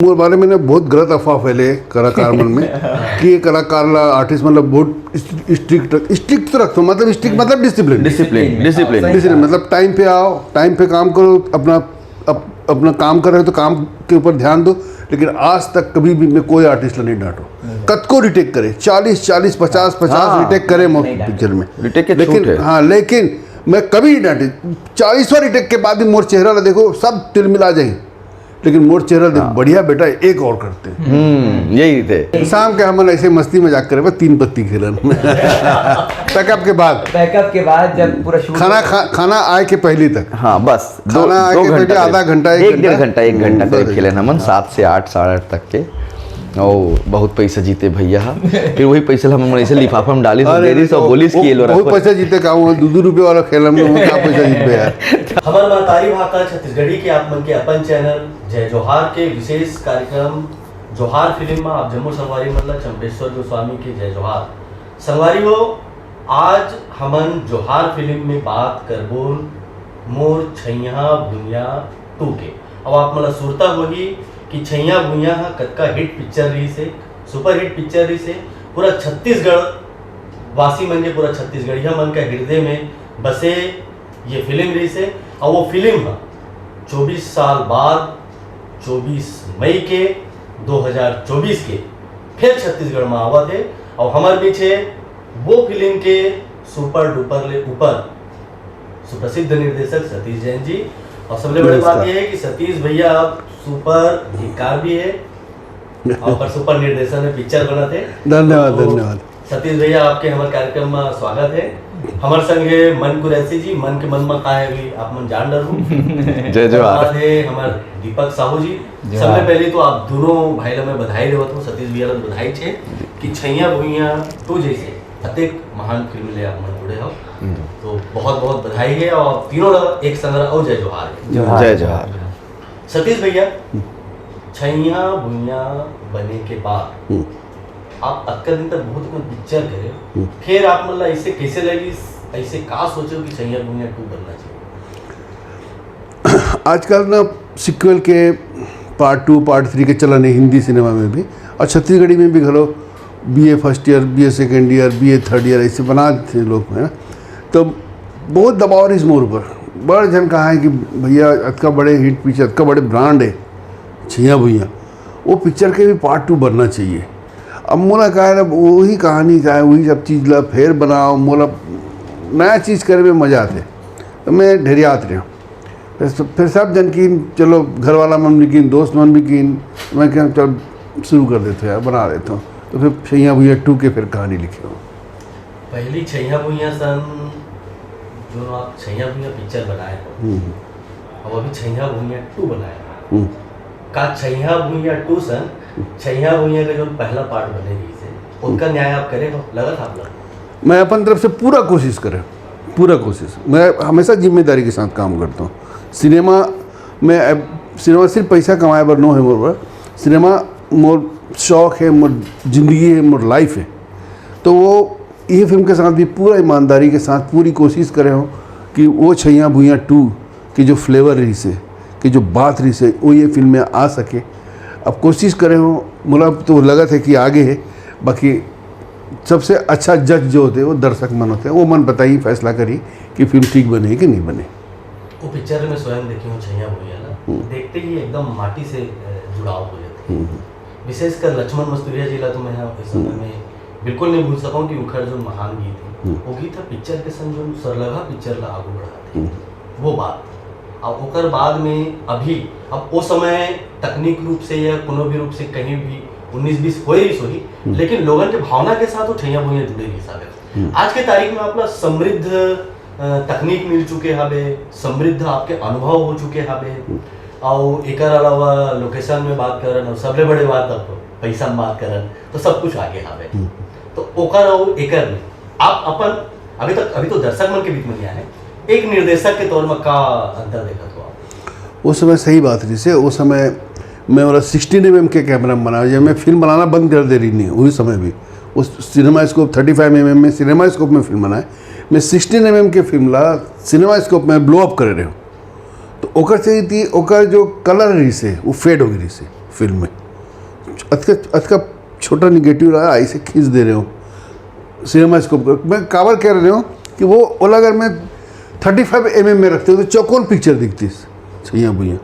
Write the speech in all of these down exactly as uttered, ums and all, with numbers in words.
मोर बारे में ना बहुत गलत अफवाह फैले कलाकार मन में कि ये कलाकार ला, आर्टिस्ट मतलब बहुत स्ट्रिक्ट, स्ट्रिक्ट तो रखते हो, मतलब स्ट्रिक्ट मतलब डिसिप्लिन। Discipline, discipline. डिसिप्लिन मतलब टाइम पे आओ, टाइम पे काम करो, अपना अप, अपना काम कर रहे हो तो काम के ऊपर ध्यान दो। लेकिन आज तक कभी भी मैं कोई आर्टिस्ट ला नहीं डांटो। कतको रिटेक करे, चालीस चालीस पचास पचास हाँ। रिटेक करे मोर नहीं डांटो। पिक्चर में। रिटेक के लेकिन छूट है। हाँ, लेकिन मैं कभी डांटे, चालीसवां रिटेक के बाद भी मोर चेहरा ला देखो, सब तिलमिला जाए। लेकिन मोर चेहरा देखो, हाँ। बढ़िया बेटा, एक और करते हैं। हम्म, यही थे। शाम के हमन ऐसे मस्ती मजाक करे बस तीन पत्ती खेलन। पैकअप के बाद पैकअप के बाद जब पूरा शूट खाना खा, खाना आए के पहले तक। हाँ, बस दो खाना आए दो के पहले घंटा आधा करीब। घंटा, एक एक डेढ़ घंटा। घंटा एक घंटा हम्म, करीब बस। खेले हमन, सात से आठ, साढ़े आठ तक के। ओ, बहुत पैसा जीते भैया हा। फिर वही पैसा ला हमन ऐसे लिफाफा में डाली, अरे, दे दी, सब वो- बोलिस वो- कि ये लो, बहुत रखो। पैसा जीते का हुआ, दो दो रुपये वाला खेल हम लोग का पैसा जीत गया। हमर महतारी भाखा छत्तीसगढ़ी के आप मन के अपन चैनल जय जोहार के विशेष कार्यक्रम जोहार फिल्म में आप जम्मो संगवारी मन ला चंपेश्वर गोस्वामी के जय जोहार। संगवारी हो, आज हमन जोहार फिल्म में बात करबोन मोर छैया भुइया टू के। अब आप मन ला सुरता होही कि छैया भुइया हा कतका हिट पिक्चर रहिस हे, सुपर हिट पिक्चर रहिस हे। पूरा छत्तीसगढ़ वासी मन के, पूरा छत्तीसगढ़िया मन के हृदय में बसे ये फिल्म रहिस हे। और वो फिल्म हा चौबीस साल बाद, चौबीस मई के दो हज़ार चौबीस के फिर छत्तीसगढ़ में आवत हे। और हमार बीच हे वो फिल्म के सुपर डुपर ले ऊपर सुप्रसिद्ध निर्देशक सतीश जैन जी। और सबले बड़े बात नमस्कार। ये है कि सतीश भैया आप सुपर गीतकार भी है और पर सुपर निर्देशन में पिक्चर बनत हे। धन्यवाद, तो धन्यवाद। सतीश भैया, आपके हमारे कार्यक्रम में स्वागत है। हमारे संग है मन कुरैशी जी, मन के मन में का है अभी आप मन जान डरहू। जय जोहार। बाद है हमारे दीपक साहू जी। जोहार। सबसे पहले तो आप दोनों भाई ला मैं बधाई देवत हूँ, सतीश भैया ला तो बधाई छे कि छैया भुइया टू जैसे अतेक महान फिल्म ले आप मन जुड़े हो, तो बहुत बहुत बधाई है। और तीनों ला एक संग और जय जोहार है। जोहार। जय जोहार। सतीश भैया, छैया भुइया बने के बाद हम्म। आप अतका दिन तक बहुत अकन पिक्चर करे, हम्म। फिर आप मतलब ऐसे कैसे लगी, ऐसे का सोचे हो कि छैया भुइया टू बनना चाहिए? आजकल ना सीक्वल के पार्ट टू, पार्ट थ्री के चलन है हिंदी सिनेमा में भी, और छत्तीसगढ़ी में भी घलो बी ए फर्स्ट ईयर, बी ए सेकेंड ईयर, बी ए थर्ड ईयर ऐसे बना देते हैं लोग, है ना। तो बहुत दबाव रहिस मोर ऊपर, बड़ झन कहा है कि भैया अतका बड़े हिट पिक्चर, अतका बड़े ब्रांड है छैया भुइया, वो पिक्चर के भी पार्ट टू बनना चाहिए। अब मोला का है ना, वही कहानी चाहे वही सब चीज़ ला फेर बनाओ, मोला नया चीज़ करे में मजा आते, तो मैं ढेरियात रहे। फिर सब, फिर सब जन कीन, चलो घर वाला मन भी कीन, दोस्त मन भी कीन, मैं कहा चल शुरू कर देते यार, बना देता हूँ। तो फिर छैया भुइया टू के फिर कहानी लिखे हूँ। पहली छैया भुइया सन जो आप छैया भुइया पिक्चर बनाए हो, हम्म, अब अभी छैया भुइया टू बनाए हो। हम्म। का छैया भुइया टू सन छैया भुइया का जो पहला पार्ट बने रहिस हे, उनका न्याय आप करे हो, लगत आप लोग? मैं अपन तरफ से पूरा कोशिश करें, पूरा कोशिश। मैं हमेशा जिम्मेदारी के साथ काम करता हूँ। सिनेमा में, अब सिनेमा सिर्फ पैसा कमाए बर नो है मोर बर, सिनेमा मोर शौक है, मोर जिंदगी है, मोर लाइफ है। तो वो ये फिल्म के साथ भी पूरा ईमानदारी के साथ पूरी कोशिश करे हो कि वो छैया भुइया टू के जो फ्लेवर रहिस हे, के जो बात रहिस हे, वो ये फिल्म में आ सके। अब कोशिश करे हो, मोला तो लगत है कि आगे है, बाकी सबसे अच्छा जज जो होते हैं वो दर्शक मन होते हैं, वो मन बताई फैसला करी कि फिल्म ठीक बने कि नहीं बने। वो पिक्चर में स्वयं देखी हूँ छैया भुइया ला, हम्म। देखते ही एकदम माटी से अ, जुड़ाव हो जाते हैं। हम्म। विशेषकर लक्ष्मण मस्तुरिया जी ला तो मैं इस समय में बिल्कुल नहीं भूल सकूँ कि उखर जो महान गीत है, हम्म। वो गीत था पिक्चर के संग जो सरलगा पिक्चर ला आगू बढ़ाते हम्म। वो बात। अब ओकर बाद में अभी, अब वो समय तकनीक रूप से या कोनो भी रूप से कहीं भी उन्नीस बीस हो ही सोही, हम्म। लेकिन लोगन के भावना के साथ वो छैया भुइया जुड़े रहिस हावे। हम्म। आज के तारीख में अपना समृद्ध अ, तकनीक मिल चुके हावे, समृद्ध आपके अनुभव हो चुके हावे, हम्म। और एकर अलावा लोकेशन में बात करन और सबले बड़े बात अब पैसा में बात करन, तो सब कुछ आगे हावे। हम्म। तो ओकर और एकर में आप अपन अभी तक, अभी तो दर्शक मन के बीच में नहीं आए, एक निर्देशक के तौर में का अंतर देखत हो आप? उस समय सही बात रहिस हे, उस समय मैं वाला सिक्सटीन एम एम के कैमरा में बनाया, जब मैं फिल्म बनाना बंद कर दे रही नहीं, उस समय भी उस cinemascope, thirty five M M में सिनेमा स्कोप में फिल्म बनाए, मैं सिक्सटीन एम एम के फिल्म ला सिनेमा स्कोप में ब्लो अप करे रहे हूँ। तो ओकर से थी, ओकर जो कलर रहिस हे वो फेड हो गई रहिस हे, फिल्म में। अतका अतका छोटा निगेटिव रहा, ऐसे खींच दे रहे हो सिनेमा स्कोप को। मैं काबर कह रहे हो कि वो ओला अगर मैं थर्टी फाइव एम एम में रखते हो तो चौकोन पिक्चर दिखती, छैया भुइया।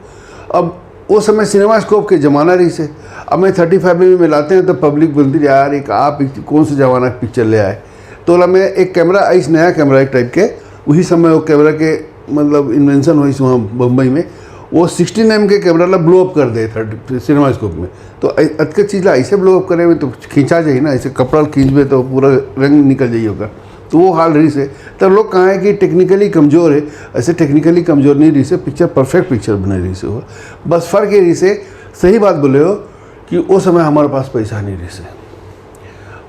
अब वो समय सिनेमा स्कोप के ज़माना रहिसे। अब मैं थर्टी फाइव एम एम में लाते हैं तो पब्लिक बोलती, "यार, एक आप कौन से ज़माना का पिक्चर ले आए?" तो ओला मैं एक कैमरा, इस नया कैमरा एक टाइप के, उही समय वो कैमरा के मतलब इन्वेंशन होइस वहाँ बम्बई में, वो सिक्सटीन एम के कैमरा ला ब्लो अप कर दे थर्टी सिनेमा स्कोप में। तो ऐ-, अतके चीज़ ला ऐसे ब्लो अप करे में तो खींचा जाही ना, ऐसे कपड़ा ला खींचबे तो पूरा रंग निकल जाही ओकर। तो वो हाल रहिसे। तब लोग कहा है कि टेक्निकली कमज़ोर है, ऐसे टेक्निकली कमज़ोर नहीं रहिसे, पिक्चर परफेक्ट पिक्चर बने रहिसे हो। बस फ़र्क ये रहिसे, सही बात बोले हो कि वो समय हमारे पास पैसा नहीं रहिसे।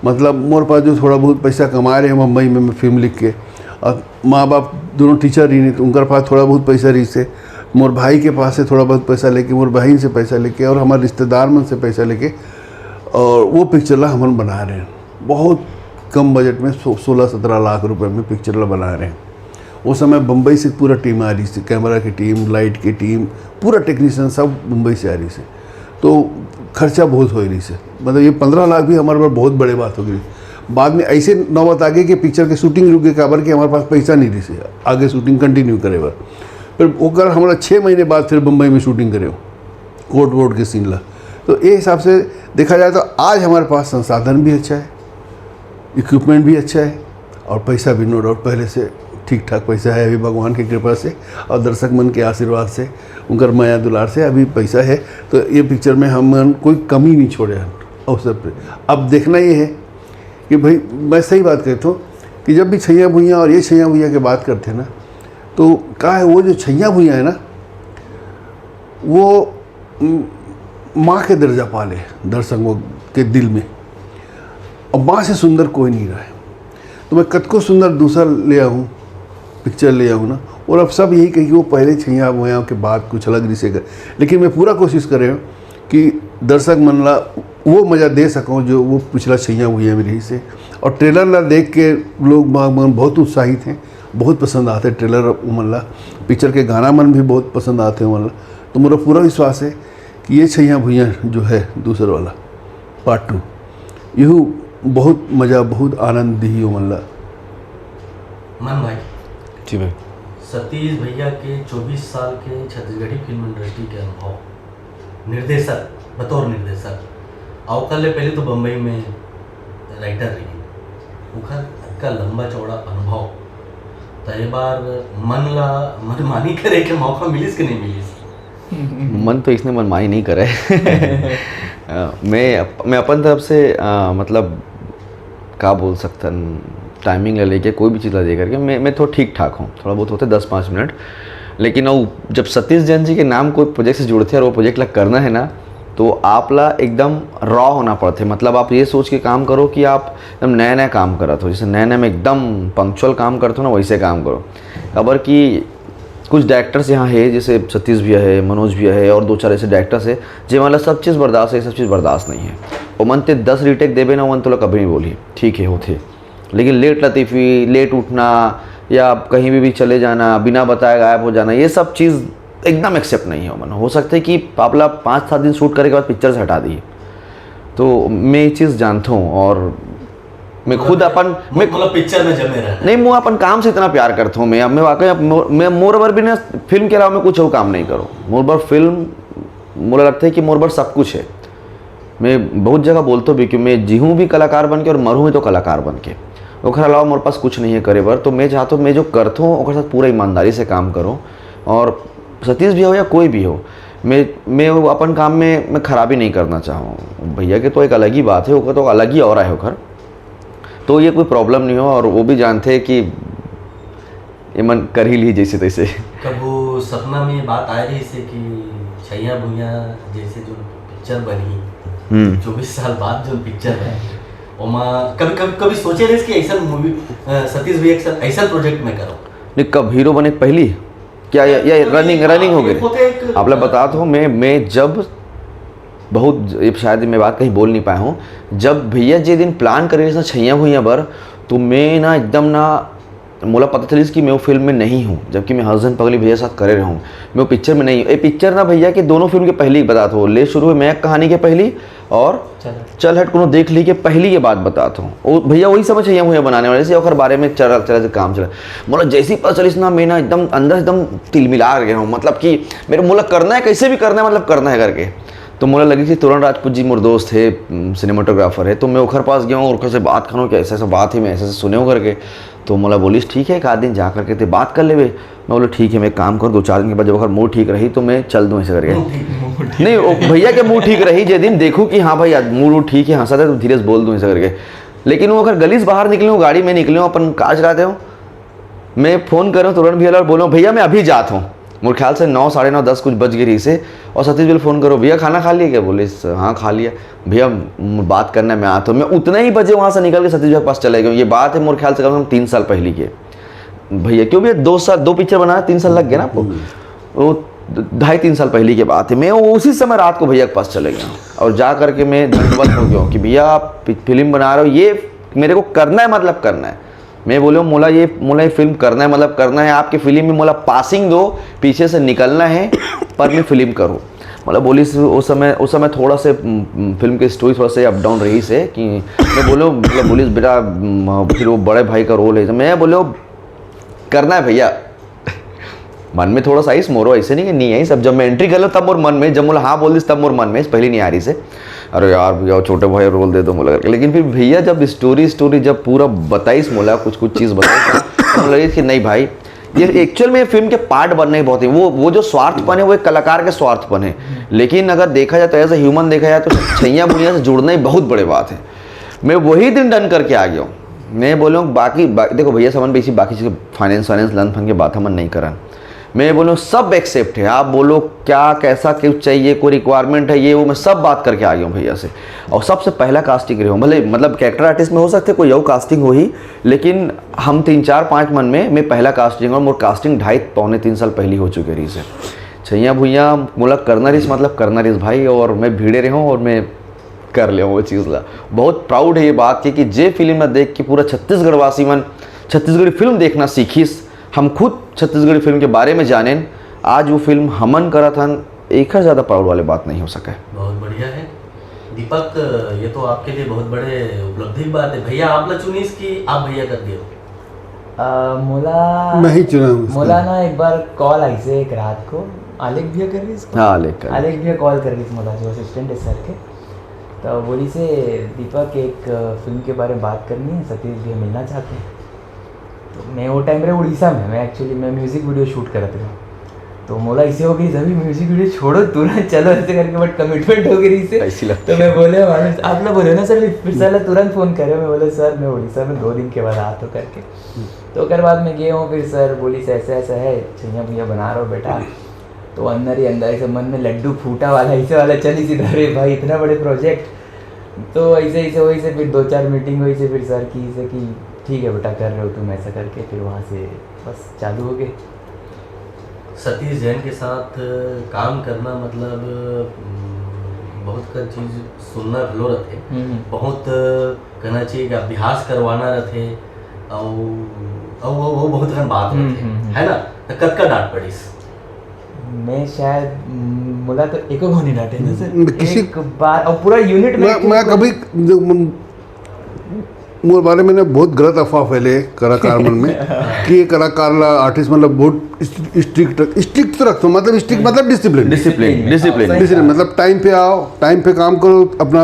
मतलब मोर पास जो थोड़ा बहुत पैसा कमाए रहे बम्बई में, मैं फिल्म लिख के, और माँ बाप दोनों टीचर रहिन, तो उनकर पास थोड़ा बहुत पैसा रहिसे। मोर भाई के पास से थोड़ा बहुत पैसा लेके, मोर बहन से पैसा लेके और हमारे रिश्तेदार मन से पैसा लेके, और वो पिक्चर ला हमन बना रहे हैं बहुत कम बजट में, सो-, सोलह सत्रह लाख रुपए में पिक्चर ला बना रहे हैं। वो समय बम्बई से पूरा टीम आ रहिसे, कैमरा की टीम, लाइट की टीम, पूरा टेक्नीशियन सब बम्बई से आ रहिसे। तो खर्चा बहुत हो रहिसे, मतलब ये पन्द्रह लाख भी हमारे बर बहुत बड़े बात हो गई। बाद में ऐसे नौबत आ गई कि पिक्चर के शूटिंग रुक गई, काबर कि हमारे पास पैसा नहीं रहिसे आगे शूटिंग कंटिन्यू करे बर। फिर ओकर हमारा छः महीने बाद फिर बम्बई में शूटिंग करे हो कोर्ट वोर्ट के सीन ला। तो ये हिसाब से देखा जाए तो आज हमारे पास संसाधन भी अच्छा है, इक्विपमेंट भी अच्छा है और पैसा भी नो डाउट पहले से ठीक ठाक पैसा है अभी भगवान की कृपा से और दर्शक मन के आशीर्वाद से, उनकर मया दुलार से अभी पैसा है। तो ये पिक्चर में हम कोई कमी नहीं छोड़े हैं अवसर पे। अब देखना ये है कि भाई, मैं सही बात कहता हूँ कि जब भी छैया भुइया और ये छैया भुइया की बात करते हैं ना, तो का है, वो जो छैया भुइया है ना, वो, उम, माँ के दर्जा पा ले दर्शकों के दिल में। और माँ से सुंदर कोई नहीं रहा है। तो मैं कतको सुंदर दूसरा ले आऊँ, पिक्चर ले आऊँ ना, और अब सब यही कही कि वो पहले छैया भुइया के बाद कुछ अलग रिसे कर, लेकिन मैं पूरा कोशिश कर रहे हूँ कि दर्शक मन ला वो मज़ा दे सकूँ जो वो पिछला छैया भुइया में रहिसे। और ट्रेलर ला देख के लोग बाग मन बहुत उत्साहित हैं, बहुत पसंद आते ट्रेलर उमन ला, पिक्चर के गाना मन भी बहुत पसंद आते उमन ला। तो मोर पूरा विश्वास है कि ये छैया भुइया जो है दूसर वाला पार्ट टू, यहू बहुत मज़ा, बहुत आनंद दिही उमन ला। मन भाई, जी भाई। सतीश भैया के चौबीस साल के छत्तीसगढ़ी फिल्म इंडस्ट्री के अनुभव, निर्देशक, बतौर निर्देशक, और ओकर ले पहले तो बम्बई में राइटर रही, ओकर अतका लंबा चौड़ा अनुभव, त ये बार मन ला मनमानी करे के मौका मिलिस कि नहीं मिलिस? मन तो इसने मनमानी नहीं करे। अ, मैं अप, मैं अपन तरफ से, अ, मतलब का बोल सकथन, टाइमिंग ला लेके, कोई भी चीज़ ला लेकर के मैं मैं थोड़ा ठीक ठाक हूँ, थोड़ा बहुत होते दस पाँच मिनट। लेकिन वो जब सतीश जैन जी के नाम कोई प्रोजेक्ट से जुड़ते और वो प्रोजेक्ट ला करना है ना, तो आप ला एकदम रॉ होना पड़ते। मतलब आप ये सोच के काम करो कि आप एकदम नया नया काम करत हो, जैसे नया नया में एकदम पंक्चुअल काम करते हो ना, वैसे काम करो। काबर कि कुछ डायरेक्टर्स यहाँ है, जैसे सतीश भैया है, मनोज भैया है और दो चार ऐसे डायरेक्टर्स है, जे मतलब सब चीज़ बर्दाश्त है, सब चीज़ बर्दाश्त नहीं है। ओमन ते दस रीटेक देबे ना, ओमन तोला कभी नहीं बोली, ठीक है, होथे। लेकिन लेट लतीफ़ी, लेट उठना या कहीं भी, भी चले जाना, बिना बताए गायब हो जाना, ये सब चीज़ एकदम एक्सेप्ट नहीं है ओमन। हो सकता है कि आप ला पाँच सात दिन शूट करे के बाद पिक्चर से हटा दी। तो मैं ये चीज़ जानता हूँ और मैं खुद अपन मैं मतलब पिक्चर में जमे रहना। नहीं, मैं अपन काम से इतना प्यार करता हूँ। मैं मैं वाकई अब मो- मैं मोर बर भी ना, फिल्म के अलावा मैं कुछ और काम नहीं करूँ। मोर बर फिल्म, मोला लगता है कि मोर बर सब कुछ है। मैं बहुत जगह बोलता भी कि मैं जीहूँ भी कलाकार बन के और मरूँ भी तो कलाकार बन के। ओकर अलावा मोर पास कुछ नहीं है करे बर। तो मैं चाहता हूँ मैं जो करता हूँ ओकर साथ पूरा ईमानदारी से काम करूँ। और सतीश भैया हो या कोई भी हो, मैं मैं वो अपन काम में मैं खराबी नहीं करना चाहूँ। भैया के तो एक अलग ही बात है, ओकर तो अलग ही ऑरा है ओकर। तो ये कोई प्रॉब्लम नहीं हो और वो भी जानते हैं कि ये मन कर ही ली जैसे तैसे। कबू सपना में ये बात आ रही से कि छैया भुइया जैसे जो पिक्चर बनी, हम्म। चौबीस साल बाद जो पिक्चर है, ओमा कभी कभी कभी सोचे रहे कि ऐसा मूवी, सतीश भैया के साथ ऐसा प्रोजेक्ट में करो। नहीं, कब हीरो बने के पहली क्या या, या रनिंग रनिंग हो गई? होते एक आप लोग बता दो, मैं मैं जब बहुत, ये शायद मैं बात कहीं बोल नहीं पाया हूँ, जब भैया जे दिन प्लान करे रहिस ना छैया भुइया बर, तो मैं ना एकदम ना मोला पता चलिस कि मैं वो फिल्म में नहीं हूँ, जबकि मैं हंस झन पगली भैया साथ करे रहूँ, मैं वो पिक्चर में नहीं हूँ। ये पिक्चर ना भैया कि दोनों फिल्म के पहली ही बतात हों, ले शुरू हे मयंक कहानी के पहली और चल हट। चल हट कोनो देख ली के पहली के बात बतात हों। वो भैया वही समय छइयां भुइयां बनाने वाले से, ओकर बारे में चल चल काम चला। मोला जैसे ही पता चलिस ना, मैं ना एकदम अंदर से एकदम तिलमिला गया हूँ, मतलब कि मेरे मोला करना है, कैसे भी करना है, मतलब करना है करके। तो मोला लगिस कि तोरण राजपूत जी मोर दोस्त हे, सिनेमाटोग्राफर हे, तो मैं ओखर पास गया हूँ और ओखर से बात करूँ कि ऐसा ऐसा बात हे, मैं ऐसे ऐसे सुने हूँ करके। तो मोला बोलिस, ठीक है, एक आध दिन जा करके ते बात कर लेबे। मैं बोला, ठीक है, मैं एक काम कर, दो चार दिन के बाद जब ओखर मूड ठीक रही तो मैं चल दूँ ऐसे करके। नहीं, वो भैया के मूड ठीक रही, जे दिन देखूँ कि हाँ भाई, आज मूड वूड ठीक है, हंसत हे, तो धीरे से बोल दूँ ऐसे करके। लेकिन वो ओखर गली से बाहर निकले हूँ, गाड़ी में निकले हूँ, अपन कार चलाते हूँ, मैं फोन करे हूँ तोरण भैया ला और बोले हूँ, भैया मैं अभी जात हूँ। मोर ख्याल से नौ, साढ़े नौ, दस कुछ बज गए रही से। और सतीश भैया फोन करो, भैया खाना खा लिया क्या? बोले, हाँ खा लिया। भैया म-, बात करना है, मैं आता हूँ। मैं उतना ही बजे वहाँ से निकल के सतीश भैया के पास चले गया हूँ। ये बात है मोर ख्याल से कम से कम तीन साल पहली के। भैया क्यों भैया, दो साल, दो पिक्चर बनाया, तीन साल लग गया ना आपको। वो ढाई तीन साल पहली की बात है। मैं वो उसी समय रात को भैया के पास चले गया हूँ और जा करके मैं दंडवत हो गया हूँ कि भैया आप फि-, फिल्म बना रहे हो, ये मेरे को करना है, मतलब करना है। मैं बोले, मोला ये, मोला ये फिल्म करना है, मतलब करना है। आपकी फिल्म में मोला पासिंग दो, पीछे से निकलना है, पर मैं फिल्म करूँ। मतलब बोलिस, उस समय, उस समय थोड़ा से, उम, उम, फिल्म की स्टोरी थोड़ा से अप डाउन रही से कि मैं बोले, मतलब बोलिस, बेटा, उम, फिर वो बड़े भाई का रोल है। तो मैं बोले, करना है भैया। मन में थोड़ा सा आइस मोरो, ऐसे नहीं कि नहीं आइस। अब जब मैं एंट्री कर लो तब मोर मन में, जब मोला हाँ बोल दिस तब मोर मन में, पहले नहीं आ रही से। अरे यार भैया, छोटे भाई रोल दे दो मोला करके। लेकिन फिर भैया जब स्टोरी, स्टोरी जब पूरा बताइस मोला, कुछ कुछ चीज़ बताइस, तो मोला लगे कि नहीं भाई, ये एक्चुअल में फिल्म के पार्ट बनने ही बहुत है। वो, वो जो स्वार्थपन है, वो एक कलाकार के स्वार्थपन है। लेकिन अगर देखा जाए तो, एज अ ह्यूमन देखा जाए तो, छइयां भुइयां से जुड़ना ही बहुत बड़े बात है। मैं वही दिन डन करके आ गया हूँ। मैं बोलूँ बाकी बा, देखो भैया, समझ में इसी बाकी चीज़, फाइनेंस वाइनेंस, लन फन के बात हमन नहीं करन। मैं बोलूँ सब एक्सेप्ट है। आप बोलो क्या, कैसा कुछ चाहिए, कोई रिक्वायरमेंट है, ये वो, मैं सब बात करके आ गया हूँ भैया से। और सबसे पहला कास्टिंग रहे हूँ, भले मतलब कैरेक्टर आर्टिस्ट में हो सकते कोई और कास्टिंग हो ही, लेकिन हम तीन चार पाँच मन में मैं पहला कास्टिंग, और मोर कास्टिंग ढाई पौने तीन साल पहली हो चुके रही से। छइयां भुइयां मोला करना रहिस, मतलब करना रहिस भाई, और मैं भिड़े रहे हूँ और मैं कर ले वो चीज़ ला। बहुत प्राउड है ये बात के कि जे फिल्म ला देख के पूरा छत्तीसगढ़ वासी मन छत्तीसगढ़ी फिल्म देखना सीखिस। हम खुद छत्तीसगढ़ी फिल्म के बारे में जानेन, आज वो फिल्म हमन करत हन, एकर ज़्यादा प्राउड वाले बात नहीं हो सके। बहुत बढ़िया है दीपक, ये तो आपके लिए बहुत बड़े उपलब्धि की बात है। भैया आप ला चुनिस कि आप भैया कर दियो? अ, मोला मैं ही चुना हूँ उसको। मोला ना एक बार कॉल आइसे एक रात को, आलेख भैया कर रही इसको? हाँ, आलेख कर। आलेख भैया कॉल कर रही थी मोला, जो असिस्टेंट है सर के। तो बोली से, दीपक, एक फिल्म के बारे में बात करनी है, सतीश भैया मिलना चाहते हैं। तो मैं वो टाइम रे उड़ीसा में, मैं एक्चुअली मैं म्यूजिक वीडियो शूट करत रहा। तो मोला इसे हो गई, सभी म्यूजिक वीडियो छोड़ो, तुरंत चलो ऐसे करके, बट कमिटमेंट हो गई इसे। ऐसी लगती तो मैं बोले, मानुस, आप ना बोले ना सर, फिर सर ला तुरंत फोन करे, मैं बोले, सर मैं उड़ीसा में दो दिन के बाद आता हूँ करके। तो ओकर बाद मैं गए हूँ, फिर सर बोली से, ऐसा ऐसा है, छइयां भुइयां बना रहा हो बेटा। तो अंदर ही अंदर ऐसे मन में लड्डू फूटा वाला, ऐसे वाला चली सीधा, अरे भाई इतना बड़े प्रोजेक्ट। तो ऐसे ऐसे वही से फिर दो चार मीटिंग हुई से, फिर सर की से कि ठीक है बेटा कर रहे हो तुम, ऐसा करके फिर वहाँ से बस चालू हो गए। सतीश जैन के साथ काम करना मतलब, उम, बहुत कर चीज सुनना घलो रथे। हम्म, हम्म। बहुत कहना चाहिए कि अभ्यास करवाना रथे, अउ, अउ, अउ, अउ बहुत कन बात हम्म, रथे, हम्म, हम्म। है ना? त कतका डांट पड़िस? मैं शायद, उम, मोला तो एको घनी डांटे ना सर। हम्म, किसी एक बार, और पूरा यूनिट में मैं, एक मैं कभी, जो, मोर बारे में ना बहुत गलत अफवाह फैले कलाकार मन में कि ये कलाकार ला, आर्टिस्ट मतलब बहुत स्ट्रिक्ट, स्ट्रिक्ट तो रखते हो, मतलब स्ट्रिक्ट मतलब डिसिप्लिन। Discipline, discipline. डिसिप्लिन, मतलब टाइम पे आओ, टाइम पे काम करो, अपना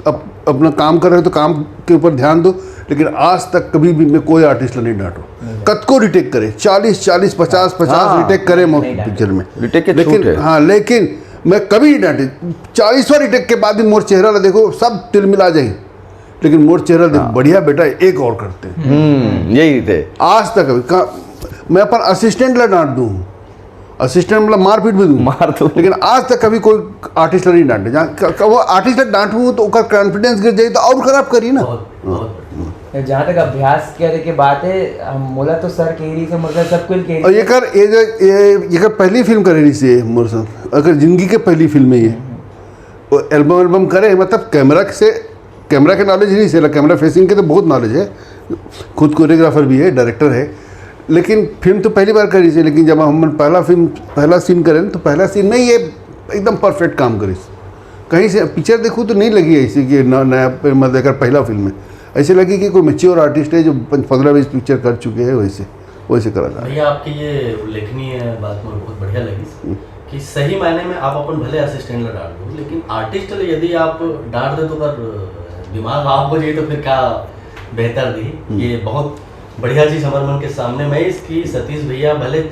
अप, अपना काम कर रहे हो तो काम के ऊपर ध्यान दो। लेकिन आज तक कभी भी मैं कोई आर्टिस्ट ला नहीं डांटो। कतको रिटेक करे, चालीस, चालीस, पचास, पचास हाँ। रिटेक करे मोर पिक्चर में। रिटेक के लेकिन छूट है। हाँ, लेकिन मैं कभी नहीं डांटे। चालीसवां रिटेक के बाद भी मोर चेहरा ला देखो, सब तिलमिला जाए। लेकिन मोर चेहरा देख, हाँ। बढ़िया बेटा, एक और करते हैं। हम्म, यही थे। आज तक अभी का, मैं अपन असिस्टेंट ला डांट दूं, असिस्टेंट मतलब मारपीट भी दूं, मार दो। लेकिन आज तक कभी कोई आर्टिस्ट ला नहीं डांटे। जहाँ क-, क-, वो आर्टिस्ट ला डांटू तो ओकर कॉन्फिडेंस गिर जाए तो और खराब करी ना। बहुत, बहुत बढ़िया। जहाँ तक अभ्यास करे के बात है, हम, मोला तो सर कह रही से, मतलब सब कुछ कह रही और ये से। कर, ये जो, ये, ये कर पहली फिल्म करे रही से मोर साथ, अगर जिंदगी के पहली फिल्म है ये। वो एल्बम, एल्बम करे, मतलब कैमरा से, कैमरा के नॉलेज नहीं से, कैमरा फेसिंग के तो बहुत नॉलेज है, खुद कोरियोग्राफर भी है, डायरेक्टर है, लेकिन फिल्म तो पहली बार करिस हे, लेकिन जब हमन पहला फिल्म, पहला सीन करेन, तो पहला सीन में ये एकदम परफेक्ट काम करिस। कहीं से पिक्चर देखूँ तो नहीं लगी ऐसे कि न-, नया फिल्म, मतलब, अगर पहला फिल्म है, ऐसे लगी कि कोई मेच्योर आर्टिस्ट है जो पंद्रह बीस पिक्चर कर चुके हैं, वैसे, वैसे कलाकार है। भैया, आपकी ये उल्लेखनीय बात मुझे बहुत बढ़िया लगी कि सही मायने में आप अपन भले असिस्टेंट ला डाल दो, लेकिन आर्टिस्ट ले यदि आप डाल दे तो अगर दिमाग आप हो जाए तो फिर क्या बेहतर दी। ये बहुत बढ़िया चीज हमारे मन के सामने में इसकी सतीश भैया भले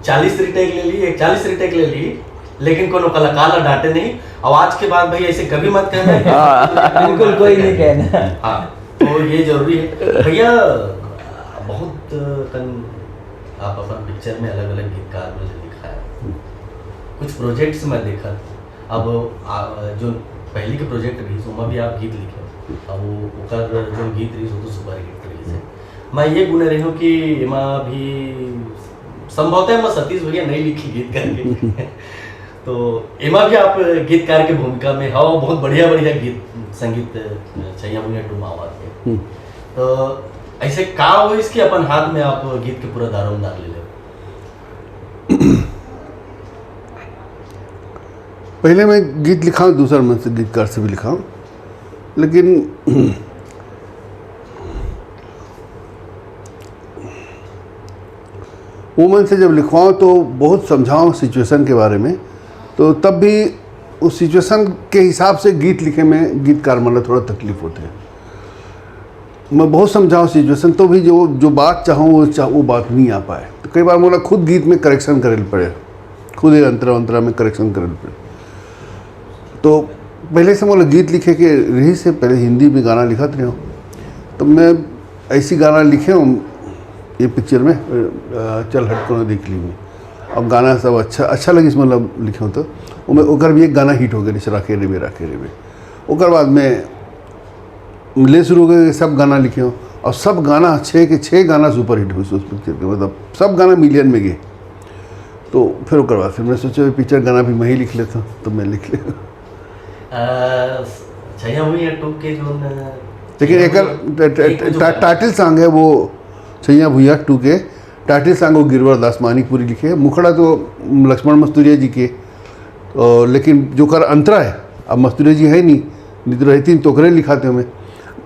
चालीस रिटेक ले ली, एक चालीस रिटेक ले ली, लेकिन कोनो कलाकार ला डांटे नहीं। और आज के बाद भैया ऐसे कभी मत कहना कि हाँ। बिल्कुल कोई नहीं कहना। हाँ, तो ये जरूरी है भैया। बहुत कन आप अपन पिक्चर में अलग अलग गीतकार में दिखाया, कुछ प्रोजेक्ट्स में देखा। अब आ, जो पहली के प्रोजेक्ट रही, ओमा भी आप गीत लिखे, अब वो ओकर जो गीत रही, वो तो सुपर हिट रही है। मैं ये गुने रही हूँ कि एमा भी संभवतः मैं सतीश भैया नहीं लिखी गीत करके तो एमा भी आप गीतकार के भूमिका में हो, बहुत बढ़िया बढ़िया गीत संगीत छैया भुइयां टू में आवत हे। तो ऐसे का होइस कि अपन हाथ में आप गीत के पूरा दारोमदार ले ले? पहले मैं गीत लिखाऊं, दूसर मन से गीतकार से भी लिखाऊं, लेकिन वो मन से जब लिखवाओ तो बहुत समझाओ सिचुएशन के बारे में, तो तब भी उस सिचुएशन के हिसाब से गीत लिखे में गीतकार मन ला थोड़ा तकलीफ होथे। मैं बहुत समझाओ सिचुएशन, तो भी जो जो बात चाहूँ वो चाह वो बात नहीं आ पाए। तो कई बार मोला खुद गीत में करेक्शन करे ल पड़े, खुद ही अंतरा अंतरा में करेक्शन करे ल पड़े। तो पहले से मोला गीत लिखे के रही से पहले हिंदी में गाना लिखत रहे हूँ, तो मैं ऐसी गाना लिखे हूँ ये पिक्चर में, अ, चल हट कोनो देख ली में। अब गाना सब अच्छा अच्छा लगिस, मतलब लिखे हूँ तो ओमे ओकर भी एक गाना हिट हो गया, जैसे राखे रेबे राखे रेबे। ओकर बाद में ले शुरू हो गए, सब गाना लिखे हूँ और सब गाना छः के छः गाना सुपर हिट हुई उस पिक्चर के, मतलब सब गाना मिलियन में गए। तो फिर ओकर बाद फिर मैं सोचे पिक्चर गाना भी मैं ही लिख लेता हूँ, तो मैं लिख ले। अ, छैया भुइयां टू के जो न- लेकिन एकर ट- ट- ट- टा- टाइटल सॉन्ग है वो छैया भुइयां टू के। टाइटल सॉन्ग वो गिरवर दास मानिकपुरी लिखे, मुखड़ा तो लक्ष्मण मस्तुरिया जी के। और लेकिन जो कर अंतरा है, अब मस्तुरिया जी है नहीं, नहीं तो रहती तो ओकरे लिखाते हमें।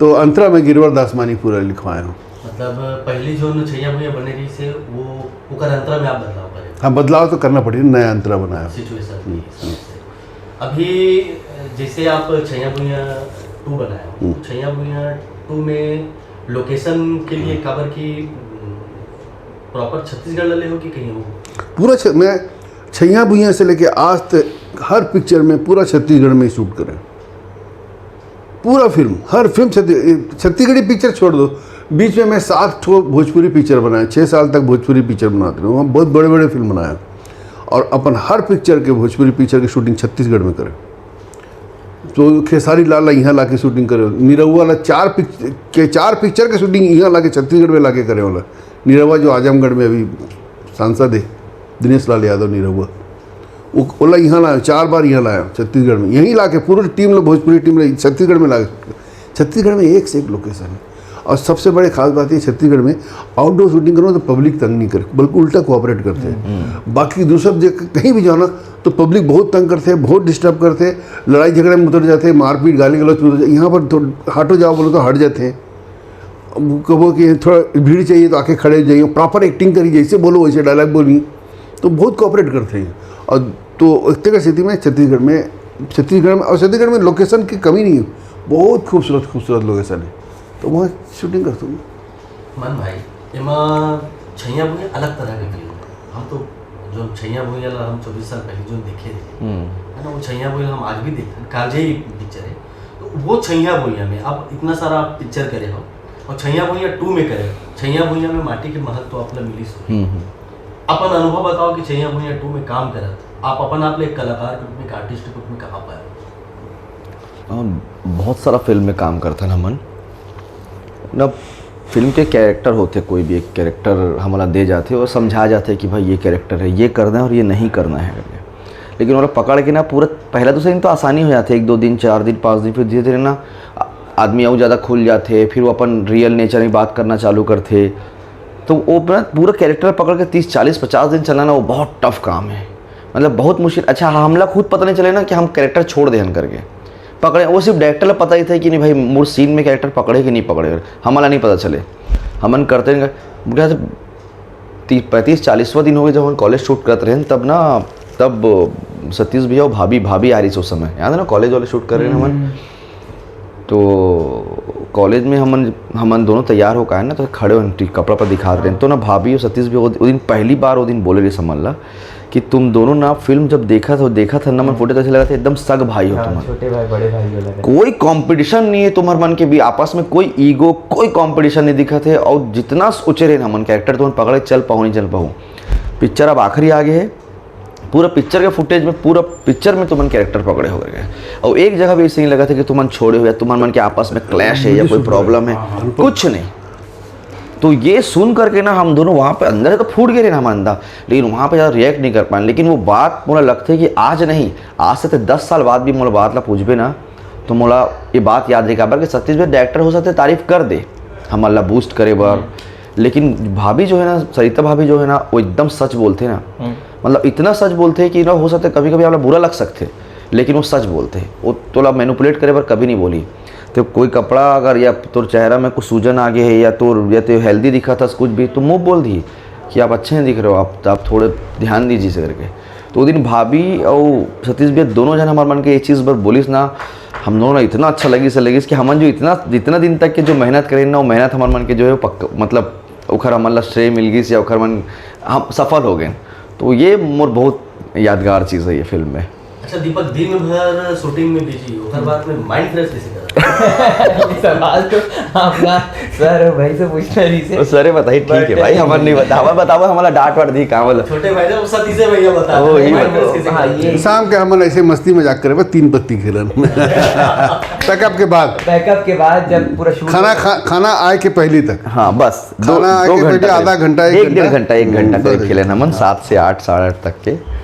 तो अंतरा में गिरवर दास मानिकपुरी लिखवाए हूँ। मतलब पहली जो न छैया भुइयां बने रही से वो ओकर अंतरा में आप बदलाव करें। हाँ, बदलाव तो करना पड़ी, नया अंतरा बनाया। सिचुएशन के हिसाब से। अभी जैसे आप छैया भुइयां टू बनाए हो, हम्म। तो छैया भुइयां टू में लोकेशन के लिए काबर की प्रॉपर छत्तीसगढ़ ले हो कि कहीं हो? पूरा छ, मैं छैया भुइयां से लेके आज तक हर पिक्चर में पूरा छत्तीसगढ़ में ही शूट करें। पूरा फिल्म, हर फिल्म छत्ती-, छत्तीसगढ़ी पिक्चर छोड़ दो, बीच में मैं सात ठो भोजपुरी पिक्चर बनाए, छः साल तक भोजपुरी पिक्चर बनाते रहे, वहाँ बहुत बड़े बड़े फिल्म बनाए। और अपन हर पिक्चर के, भोजपुरी पिक्चर की शूटिंग छत्तीसगढ़ में करें। तो खेसारी लाल ला यहाँ ला के शूटिंग करे, निरहुआ ला चार पिक्चर के, चार पिक्चर के शूटिंग यहाँ ला के छत्तीसगढ़ में ला के करे वाला। निरहुआ जो आजमगढ़ में अभी सांसद है, दिनेश लाल यादव निरहुआ, वो ओला यहाँ लाया, चार बार यहाँ लाया छत्तीसगढ़ में, यहीं ला के पूरी टीम ला, भोजपुरी टीम ला छत्तीसगढ़ में ला के, छत्तीसगढ़ में एक से एक लोकेशन है। और सबसे बड़े खास बात ये, छत्तीसगढ़ में आउटडोर शूटिंग करो तो पब्लिक तंग नहीं करे, बल्कि उल्टा कोऑपरेट करते हैं। बाकी दूसर जगह कहीं भी जाओ ना तो पब्लिक बहुत तंग करते हैं, बहुत डिस्टर्ब करते हैं, लड़ाई झगड़े में उतर जाते हैं, मारपीट गाली गलौज में उतर जाते हैं। यहाँ पर थोड़ा हटो जाओ बोलो तो हट जाते हैं। अब कहो कि थोड़ा भीड़ चाहिए तो आके खड़े हो जाइए, प्रॉपर एक्टिंग करिए, जैसे बोलो वैसे डायलॉग बोलिए, तो बहुत कोऑपरेट करते हैं। और तो इतने का स्थिति में छत्तीसगढ़ में, छत्तीसगढ़ में और छत्तीसगढ़ में लोकेशन की कमी नहीं है, बहुत खूबसूरत खूबसूरत लोकेशन है, तो वहाँ शूटिंग करते हैं। मन भाई, एमा छैया भुइयां अलग तरह के फिल्म है। हम तो जो छैया भुइयां ला हम चौबीस साल पहले जो देखे थे, हम्म। है ना, वो छैया भुइयां हम आज भी देखते हैं, कालजयी पिक्चर है। तो वो छैया भुइयां में आप इतना सारा आप पिक्चर करे हो और छैया भुइयां टू में करे, छैया भुइयां में माटी के महक तो आप ला मिलिस होही। हम्म, हम्म। अपन अनुभव बताओ कि छैया भुइयां टू में काम करत आप अपन आप ले एक कलाकार के रूप में, एक आर्टिस्ट के रूप में कहाँ पाए? हम बहुत सारा फिल्म में काम करथन हमन ना। फिल्म के कैरेक्टर होथे, कोई भी एक कैरेक्टर हमला दे जाथे और समझा जाथे कि भाई ये कैरेक्टर है, ये करना है और ये नहीं करना है करके। लेकिन ओला पकड़ के ना पूरा पहला दूसरे दिन तो आसानी हो जाथे, एक दो दिन, चार दिन, पाँच दिन, फिर धीरे धीरे ना आ- आदमी अउ ज़्यादा खुल जाथे, फिर वो अपन रियल नेचर में बात करना चालू करथे। तो वो पूरा पूरा कैरेक्टर पकड़ के तीस चालीस पचास दिन चलना ना, वो बहुत टफ काम है। मतलब बहुत मुश्किल। अच्छा, हमला खुद पता नहीं चले ना कि हम कैरेक्टर छोड़ देहन करके पकड़े। वो सिर्फ डायरेक्टर ला पता ही था कि नहीं भाई, मोर सीन में कैरेक्टर पकड़े कि नहीं पकड़े, हमला नहीं पता चले। हमन करते रहेन। मुझे याद है, ती- पैंतीस चालीसवाँ दिन हो गए जब हम कॉलेज शूट करत रहेन, तब ना, तब सतीश भैया और भाभी, भाभी आ रही थी उस समय, याद है ना, कॉलेज वाले शूट कर रहे हैं हमन। तो कॉलेज में हमन हमन दोनों तैयार हो का है ना, तो खड़े हो, टी- कपड़ा पर दिखात रहे। तो ना भाभी और सतीश भी वो वो दिन पहली बार वो दिन बोले रहे हमन ला कि तुम दोनों ना फिल्म जब देखा था, देखा था ना मन फोटो, तो ऐसे लगा था एकदम सग भाई हो तुम। छोटे भाई बड़े भाई वाला। कोई कंपटीशन नहीं है तुम्हार मन के भी आपस में, कोई ईगो, कोई कंपटीशन नहीं दिखा थे। और जितना सोचे रहे हमन कैरेक्टर तुमन पकड़े चल पाओ नहीं चल पाओ। पिक्चर अब आखिरी आ गए है, पूरा पिक्चर के फुटेज में, पूरा पिक्चर में तुमन कैरेक्टर पकड़े हो गए। और एक जगह भी ऐसे नहीं लगा था कि तुमन छोड़े हो या तुम्हार मन के आपस में क्लैश है या कोई प्रॉब्लम है, कुछ नहीं। तो ये सुन करके ना हम दोनों वहाँ पे अंदर से तो फूट गए रहे ना हम अंदर, लेकिन वहाँ पे ज़्यादा रिएक्ट नहीं कर पाए। लेकिन वो बात मोला लगता है कि आज नहीं, आज से तो दस साल बाद भी मोला बात ला पूछबे ना, तो मोला ये बात याद रही, काबर कि सतीश भाई डायरेक्टर हो सकते तारीफ कर दे हमन ला बूस्ट करे बर, लेकिन भाभी जो है ना, सरिता भाभी जो है ना, वो एकदम सच बोलते ना। मतलब इतना सच बोलते कि ना, हो सकता है कभी कभी आपला बुरा लग सकते, लेकिन वो सच बोलते हैं। वो तोला मैनिपुलेट करे बर कभी नहीं बोली। तो कोई कपड़ा अगर या तोर चेहरा में कुछ सूजन आ गए है या तोर या तो हेल्दी दिखा था कुछ भी, तो मुँह बोल दी कि आप अच्छे नहीं दिख रहे हो, आप आप थोड़े ध्यान दीजिए इसे करके। तो वो दिन भाभी और सतीश भैया दोनों जन हमारे मन के ये चीज़ पर बोलिस ना, हम दोनों इतना अच्छा लगिस लगिस कि हमन जो इतना जितना दिन तक के जो मेहनत करें ना, वो मेहनत हमारे मन के जो है वो पक्का, मतलब ओखर हमन ला श्रेय मिल गिस या ओखर मन हम सफल हो गए। तो ये मोर बहुत यादगार चीज़ है ये फिल्म में। अच्छा दीपक, दिन भर शूटिंग में बिजी, ओकर बाद में माइंड फ्रेश कैसे करा? सवाल तो अपना सर भाई से पूछना रही से। सर बताई, ठीक है भाई, हमर नहीं बता, हमर बतावा, हमारा डांट वाट दी काम वाला। छोटे भाई ने सतीश भैया बता ओ, रहे हैं, ये माइंड बताओ। फ्रेश कैसे हाँ, करा? ये शाम के हमन ऐसे मस्ती मजाक करे बस तीन पत्ती खेलन। पैकअप के बाद। पैकअप के बाद जब पूरा शूट खाना खा, खाना आए के पहले तक। हाँ, बस दो खाना आए दो के घंटा पहले आधा करीब। घंटा, एक एक डेढ़ घंटा। घंटा एक घंटा हम्म, करीब बस। खेले हमन, सात से आठ, साढ़े आठ तक के।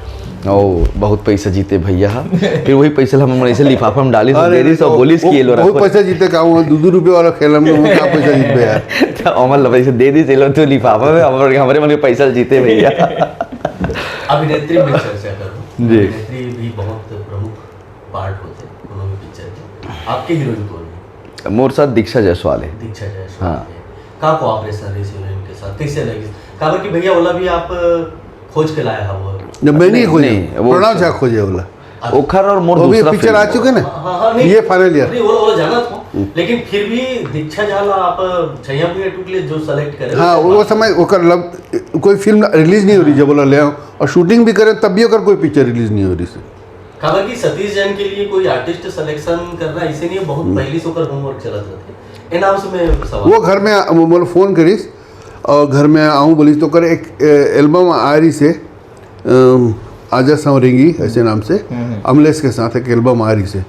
ओ, बहुत पैसा जीते भैया हा। फिर वही पैसा ला हमन ऐसे लिफाफा में डालिस, अरे, दे दिस और वो- बोलिस कि ये लो बहुत रखो। पैसा जीते का हुआ, दो दो रुपये वाला खेला में वो क्या पैसा जीत गया? तो हमन ला पैसे दे दिस, ये लो तो लिफाफा में, हमरे हमरे मन के पैसा जीते भैया। अभिनेत्री में चर्चा करूँ, जी। अभिनेत्री भी बहुत प्रमुख पार्ट होते हैं दोनों भी पिक्चर के। आपके हीरोइन कौन है? मोर साथ दीक्षा जायसवाल है। दीक्षा जायसवाल हाँ। है। का कोऑपरेशन रही हीरोइन के साथ, कैसे लगी? काबर कि भैया ओला भी आप खोज के लाया हवा। जब मैं नहीं नहीं, खोजा, नहीं, वो प्रणव झा खोजे वाला। ओखर और मोर वो भी दूसरा पिक्चर फिल्म। आ चुके ना, हाँ, हाँ, नहीं, ये फाइनल ईयर। नहीं, वो वो जाना था, लेकिन फिर भी दीक्षा झा ला आप छैया भुइयां टू के लिए जो सेलेक्ट करे। हाँ, वो समय ओकर लब कोई फिल्म रिलीज नहीं हो रही जब बोला ले आओ, और शूटिंग भी करें तब भी ओकर कोई पिक्चर रिलीज नहीं हो रही से। हालांकि सतीश जैन के लिए कोई आर्टिस्ट सिलेक्शन करना इसे नहीं, बहुत पहले से ओकर होमवर्क चलत रहते। ए नाम से मैं सवाल वो घर में आ- वो मोला फोन करिस और घर में आऊँ बोलिस तो ओकर एक ए, एल्बम आ रही से अम, आजा सांवरेंगी ऐसे नाम से अमलेश के साथ एक एल्बम आ रही से।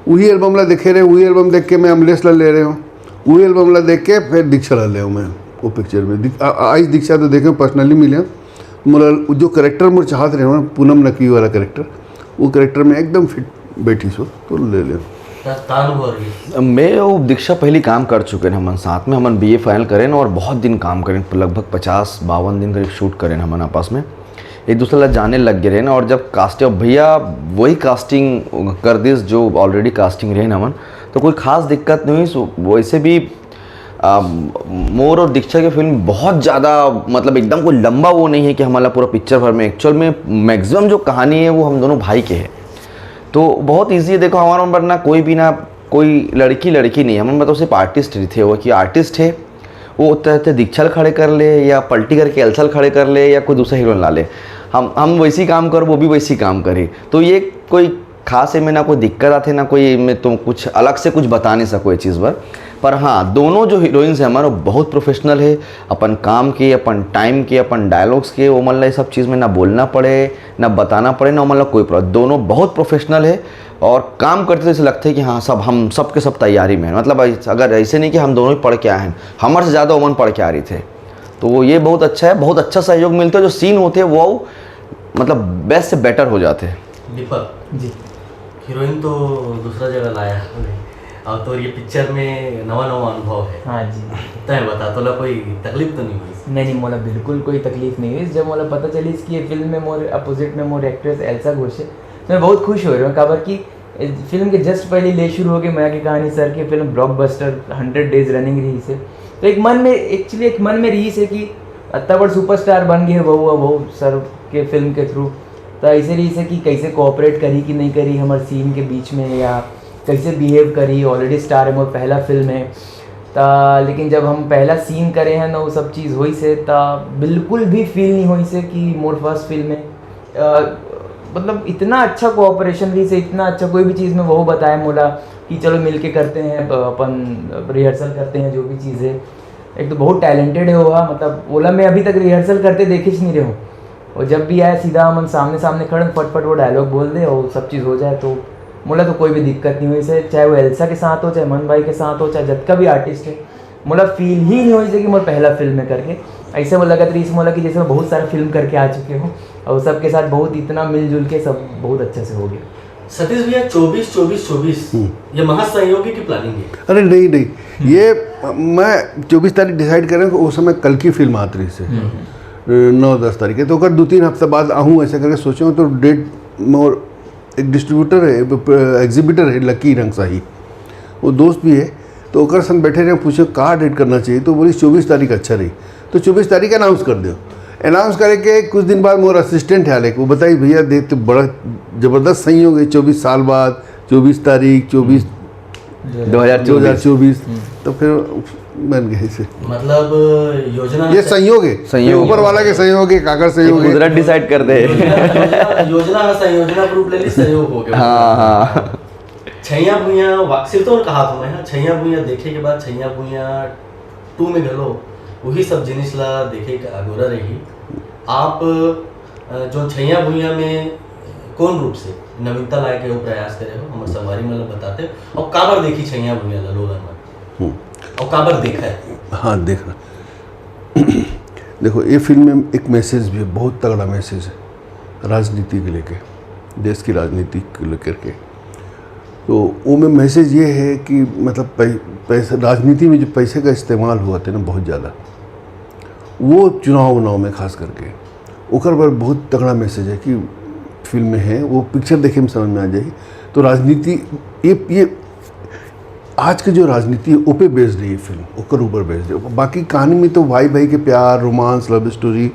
वही एल्बम ला देखे रहे, वही एल्बम देख के मैं अमलेश ला ले रहे हूँ, वही एल्बम ला देख के फिर दीक्षा ला ले हूँ मैं वो पिक्चर में। दीक- आ- आइस दीक्षा तो देखे पर्सनली मिले हूँ, मोला जो करेक्टर मोर चाहत रहे हूँ पूनम नकवी वाला करेक्टर, वो करेक्टर में एकदम फिट बैठी सो तो ले ले। का, का अनुभव रही? मैं वो दीक्षा पहली काम कर चुके हैं हमन साथ में, हमन बीए फाइनल करें और बहुत दिन काम करें, लगभग पचास बावन दिन करीब शूट करें हमन आपस में, एक दूसरे ला जाने लग गए रहे ना। और जब कास्टिंग, अब भैया वही कास्टिंग कर दिस जो ऑलरेडी कास्टिंग रहे ना हमन, तो कोई खास दिक्कत नहीं हुई। सो वैसे भी आ, मोर और दीक्षा के फिल्म बहुत ज़्यादा, मतलब एकदम कोई लंबा वो नहीं है कि हमारा पूरा पिक्चर भर में, एक्चुअल में मैक्सिमम जो कहानी है वो हम दोनों भाई के है। तो बहुत ईजी है। देखो हमारा मन पर ना कोई भी ना, कोई लड़की लड़की नहीं है, हमारे मतलब सिर्फ आर्टिस्ट ही थे वो, कि आर्टिस्ट है वो उत्तर उत्तर दीक्षा खड़े कर ले या पलटी करके एल्सा खड़े कर ले या कोई दूसरा हीरोइन ला ले, हम हम वैसी काम कर, वो भी वैसी काम करी। तो ये कोई खास एमे ना कोई दिक्कत आथे ना कोई एमे तुम कुछ अलग से कुछ बता नहीं सको ये चीज़ बर। पर हाँ, दोनों जो हीरोइंस है हमारे बहुत प्रोफेशनल है अपन काम के, अपन टाइम के, अपन डायलॉग्स के। वो मन ला ये सब चीज़ में ना बोलना पड़े, ना बताना पड़े, ना वो मन ला कोई प्रॉब्लम। दोनों बहुत प्रोफेशनल है और काम करते तो ऐसे लगते है कि हाँ सब हम सब के सब तैयारी में है। मतलब ऐस- अगर ऐसे नहीं कि हम दोनों ही पढ़ के आए हैं, हमारे से ज़्यादा ओमन पढ़ के आ रही थे। तो वो ये बहुत अच्छा है, बहुत अच्छा सहयोग मिलता है। जो सीन होते हैं वो मतलब बेस्ट से बेटर हो जाते हैं। दीपक जी। हीरोइन तो दूसरा जगह लाया। और तो ये पिक्चर में नवा नवा अनुभव है। हाँ जी। तय बता, तोला कोई तकलीफ तो नहीं हुई? नहीं नहीं, मोला बिल्कुल कोई तकलीफ नहीं हुई। जब मोला पता चलिस कि ये फिल्म में मोर अपोजिट में मोर एक्ट्रेस एल्सा घोष है, तो मैं बहुत खुश हो रहा हूँ। काबर कि फिल्म के जस्ट पहले ले शुरू हो गए मया के कहानी सर की film, blockbuster, hundred days running रहिस हे। तो एक मन में, एक्चुअली एक मन में रहिस हे कि अत्ता बड़ सुपरस्टार बन गए वो वो सर के फिल्म के थ्रू। तो ऐसे रहिस हे कि कैसे कोऑपरेट करी कि नहीं करी हमर सीन के बीच में, या कैसे बिहेव करी। ऑलरेडी स्टार है, मोर पहला फिल्म है। ता लेकिन जब हम पहला सीन करे हैं ना, वो सब चीज़ होइस हे, ता बिल्कुल भी फील नहीं होइस हे कि मोर फर्स्ट फिल्म है। अ, मतलब इतना अच्छा कोऑपरेशन रहिस हे, इतना अच्छा। कोई भी चीज़ में वो बताए मोला कि चलो मिलके करते हैं, अ, अपन रिहर्सल करते हैं, जो भी चीज़ है। एक तो बहुत टैलेंटेड है वो, हाँ, मतलब ओला मैं अभी तक रिहर्सल करते देखिस नहीं रहे हूँ। और जब भी आए सीधा हमन सामने सामने खड़े, फटफट वो डायलॉग बोल दे और सब चीज़ हो जाए। तो मोला तो कोई भी दिक्कत नहीं होइस हे, चाहे वो एल्सा के साथ हो, चाहे मन भाई के साथ हो, चाहे जतका भी आर्टिस्ट है, मोला फील ही नहीं होइस हे कि मोर पहला फिल्म है करके। ऐसे वो लगत रहिस मोला कि जैसे मैं बहुत सारा फिल्म करके आ चुके हूँ और सबके साथ बहुत इतना मिलजुल के सब बहुत अच्छे से हो गया। सतीश भैया, चौबीस चौबीस चौबीस, हम्म। ये महज संयोगी की प्लानिंग है? अरे नहीं नहीं, ये मैं चौबीस तारीख डिसाइड करें, उस समय कल की फिल्म आत रहिस हे, नौ दस तारीख के। तो ओकर दो तीन हफ्ता बाद आहूँ ऐसा करके सोचे हूँ। तो डेट मोर एक डिस्ट्रीब्यूटर है, एग्जीबिटर है लकी रंगसाही, वो दोस्त भी है। तो ओकर संग बैठे रहे, पूछे का डेट करना चाहिए, तो बोली चौबीस तारीख अच्छा रही। तो चौबीस तारीख अनाउंस कर दो। अनाउंस करे के कुछ दिन बाद मोर असिस्टेंट है आले, वो बताई, भैया देख तो बड़ा जबरदस्त संयोग है, चौबीस साल बाद, चौबीस तारीख, चौबीस दो हज़ार चौबीस। दो हज़ार चौबीस। तो फिर बन गए इसे। मतलब योजना ये संयोग है, संयोग ये ऊपर है। वाला के संयोग है, काकर संयोग है। कुदरत डिसाइड कर दे। योजना, योजना, योजना का संयोजन का रूप ले ली, संयोग हो गया। हाँ हाँ। छैया भुइयां वा-, सिर्फ तो कहा था मैं, हाँ, छैया भुइयां देखे के बाद छैया भुइयां टू में घलो वही सब जिनिस ला देखे के अगोरा रही। आप अ, जो छैया भुइयां में कौन रूप से नवीनता लाए के वो प्रयास करे हो, हमर संगवारी मन ला बताते हो, और काबर देखी छैया भुइयां ला लोगन मन, हम्म। और काबर देखा है? हाँ, देखना। देखो, ये फिल्म में एक मैसेज भी है, बहुत तगड़ा मैसेज है राजनीति के लेके, देश की राजनीति को लेकर के। तो वो में मैसेज ये है कि मतलब पै, पैसे, राजनीति में जो पैसे का इस्तेमाल हुआ था ना बहुत ज़्यादा, वो चुनाव उनाव में खास करके, ओकर पर बहुत तगड़ा मैसेज है कि फिल्म में है, वो पिक्चर देखे में समझ में आ जाए। तो राजनीति, ये ये आज के जो राजनीति है, ओ पे बेस्ड है ये फिल्म, ओकर ऊपर बेस्ड है। बाकी कहानी में तो भाई भाई के प्यार, रोमांस, लव स्टोरी,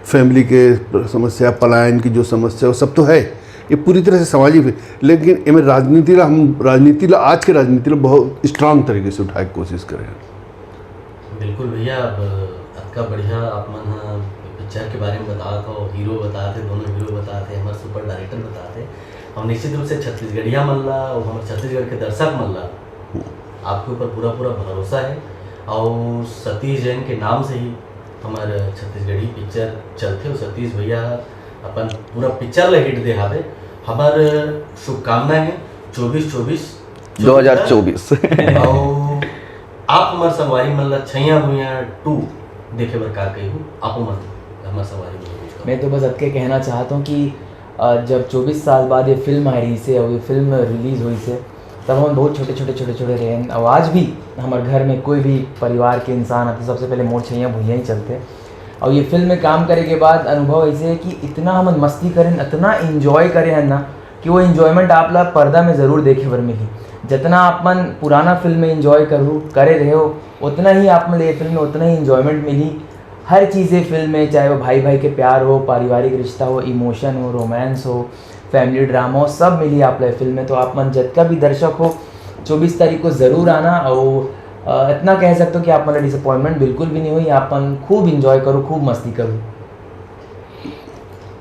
फैमिली के समस्या, पलायन की जो समस्या, वो सब तो है। ये पूरी तरह से सामाजिक है, लेकिन एमे राजनीति ला, हम राजनीति ला, आज के राजनीति ला बहुत स्ट्रांग तरीके से उठाए के कोशिश करे हैं। बिल्कुल भैया, अब अतका बढ़िया आप मन ह पिक्चर के बारे में बतात हो, हीरो बतात हे, दोनों हीरो बतात हे, हमारे सुपर डायरेक्टर बतात हे, हम निश्चित रूप से छत्तीसगढ़िया मन ला और हमारे छत्तीसगढ़ के दर्शक मन ला आपके ऊपर पूरा पूरा भरोसा है। और सतीश जैन के नाम से ही हमारे छत्तीसगढ़ी पिक्चर चलते, और सतीश भैया अपन पूरा पिक्चर ला हिट दे हावे। हमार शुभकामना है चौबीस चौबीस दो हज़ार चौबीस। और आप हमार संगवारी मन ला छैया भुइयां टू देखे बर का कही हो, आपो मन हमार संगवारी मन ला कुछ कहो। मैं तो बस अतके कहना चाहता हूँ कि अ, जब चौबीस साल बाद ये फिल्म आई रहिस हे और ये फिल्म रिलीज होइस हे, तब हम बहुत छोटे छोटे छोटे छोटे रहे हैं। और आज भी हमारे घर में कोई भी परिवार के इंसान आते, सबसे पहले मोर छैया भुइयां ही चलते। और ये फिल्म में काम करे के बाद अनुभव ऐसे है कि इतना हमन मस्ती करें, इतना इन्जॉय करे हैं ना, कि वो इन्जॉयमेंट आप ला पर्दा में ज़रूर देखे बर मिली। जितना आप मन पुराना फिल्म में इन्जॉय करू करे रहे हो, उतना ही आप मन ये फिल्म में उतना ही इन्जॉयमेंट मिली। हर चीज़ें फिल्म में, चाहे वो भाई भाई के प्यार हो, पारिवारिक रिश्ता हो, इमोशन हो, रोमांस हो, फैमिली ड्रामा हो, सब मिली आप ला फिल्म में। तो आप मन जतका भी दर्शक हो, चौबीस तारीख को ज़रूर आना। और अ, इतना कह सकते हो कि आप मन डिसअपॉइंटमेंट बिल्कुल भी नहीं हुई, आप मन खूब इन्जॉय करो, खूब मस्ती करो।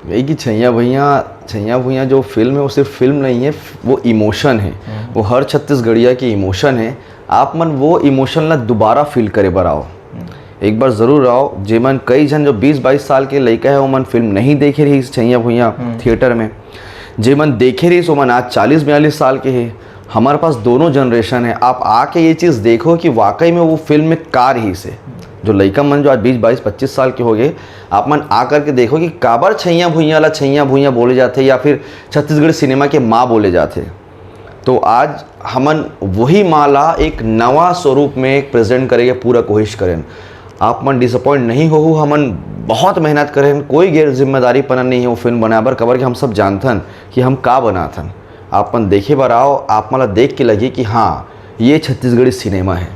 यही कि छैया भुइयां, छैया भुइयां जो फिल्म है, वो सिर्फ फिल्म नहीं है, वो इमोशन है। वो हर छत्तीसगढ़िया की इमोशन है। आप मन वो इमोशन ला दोबारा फील करे बर आओ, एक बार जरूर आओ। जेमन कई झन जो बीस बाईस साल के लइका है, ओमन फिल्म नहीं देखे रहिस छैया भुइयां थिएटर में, जेमन देखे रहिस ओमन आज चालीस बयालीस साल के है। हमारे पास दोनों जनरेशन है। आप आके ये चीज़ देखो कि वाकई में वो फिल्म में का रहिस हे। जो लइका मन जो आज बीस बाईस पच्चीस साल के हो गए, आप मन आ करके देखो कि काबर छैया भुइयां ला छैया भुइयां बोले जाते या फिर छत्तीसगढ़ सिनेमा के माँ बोले जाते। तो आज हमन वही माँ ला एक नवा स्वरूप में एक प्रेजेंट करे के पूरा कोशिश करेन। आप मन डिसअपॉइंट नहीं होहू, हमन बहुत मेहनत करेन, कोई गैर जिम्मेदारी पना नहीं है वो फिल्म बनाए बर, काबर कि हम सब जानथन कि हम का बनाथन। आप मन देखे बर आओ, आप मन ला देख के लगी कि हाँ, ये छत्तीसगढ़ी सिनेमा है।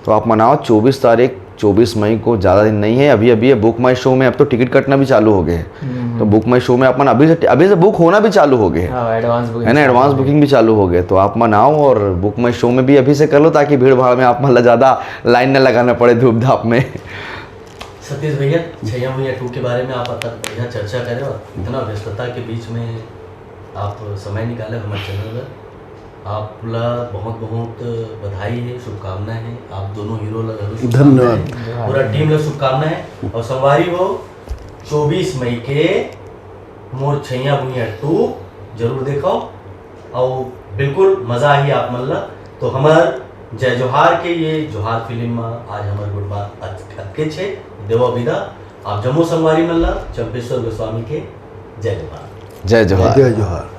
तो आप मन आओ चौबीस तारीख, चौबीस मई को, ज़्यादा दिन नहीं है। अभी अभी बुक माई शो में अब तो टिकट कटना भी चालू हो गए हैं। तो बुक माई शो में आप मन अभी से अभी से बुक होना भी चालू हो गए हैं, हाँ, एडवांस बुकिंग है ना? एडवांस बुकिंग भी चालू हो गए, तो आप मन आओ और बुक माई शो में भी अभी से कर लो, ताकि भीड़ भाड़ में आप मन ला ज़्यादा लाइन न लगाना पड़े धूप धाप में। सतीश भैया, छैया भैया टू के बारे में आप अतक बढ़िया चर्चा करे और इतना व्यस्तता के बीच में आप समय निकाले हमारे चैनल पर, आप ला बहुत बहुत बधाई है, शुभकामनाएं हैं। आप दोनों हीरो ला जरूर शुभकामनाएं धन्यवाद। हैं। पूरा टीम ला शुभकामनाएं हैं। और संगवारी हो, चौबीस मई के मोर छैया भुइया टू जरूर देखो। और बिल्कुल मजा आही आप मन ला। तो हमार जय जोहार के ये जोहार फिल्म में आज हमार गुड बात अत- अतके छे। देवा विदा आप जम्मो संगवारी मन ला चंपेश्वर गोस्वामी के जय जोहार। जय जोहार। जय जोहार।